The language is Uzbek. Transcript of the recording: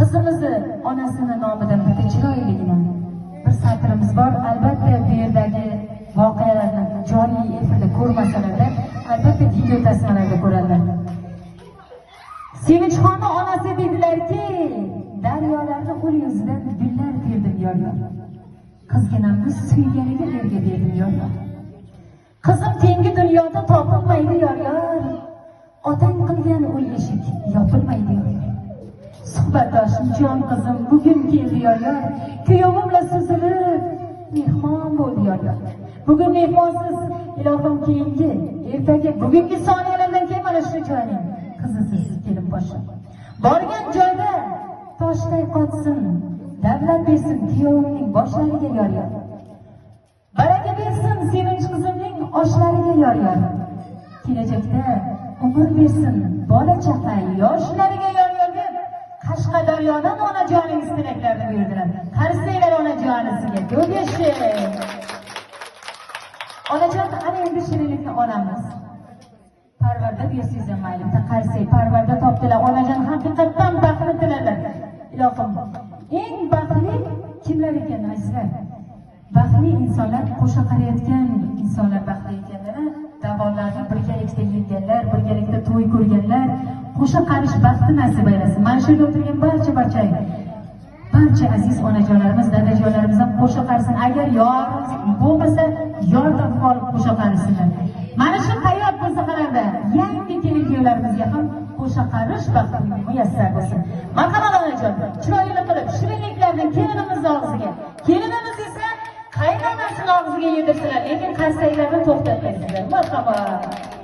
Qizimizni onasini nomidan bitta chiroyligina bir satrimiz bor. Albatta bu yerdagi voqealarni jonli efirda ko'rmasalar, albatta video tasmalarda ko'radilar. Sevinchxonni onasi dedilarki, daryolarni ul yuzidan gullar terdim yor yor. Qizginamni suyganiga erga berdim yor yor. Qizim tengi dunyoda topilmaydi yor yor. Otang qilgan ul eshik yopilmaydi yor yor. Suhbatdoshim jon qizim bugun keldi yor yor. Kuyovimla suzilib mehmon bo'ldi yor yor. Bugun mehmonsiz, ilohim keyingi, ertaga, bugungi soniyalardan keyin mana shu joyning qizisiz kelinposhsha. Borgan joyda toshday qotsin, davlat bersin kuyovimning boshlariga yor yor. Baraka bersin Sevinch qizimning oshlariga yor yor. Kelajakda umr bersin bola chaqa yoshlariga yor yor deb Qashqadaryodan onajoningiz tilaklarni buyurdilar. Qarsanglar onajonisiga ko'p yashang. Onajon, ana endi shirinlikni olamiz. Parvarda bersangiz ham mayli, bitta qarsak, parvarda topdilar. Onajon haqiqatdan baxtni tiladilar. Ilohim, eng baxtli kimlar ekan azizlar? Baxtli insonlar, qo'sha qarayotgan insonlar baxtli ekanlar. Davolarni birgalikda yeganlar, birgalikda to'y ko'rganlar, qo'sha qarish baxti nasib aylasin. Mana shu yerda o'tirgan barcha aziz onajonlarimiz, dadajonlarimiz ham qo'sha qarisin. Agar yor bo'lmasa, yor topib olib qo'sha qarisinlar. Mana shu hayot bo'lsa qaranda yangi kelin kuyovlarimizga ham qo'sha qarish baxti muyassar bo'lsin. Marhamat onajon, chiroyli qilib shirinliklarni kelinimiz og'ziga, kelinimiz esa qaynonasini og'ziga yedirsinlar, lekin qarsaklarni to'xtatmaysizlar. Marhamat.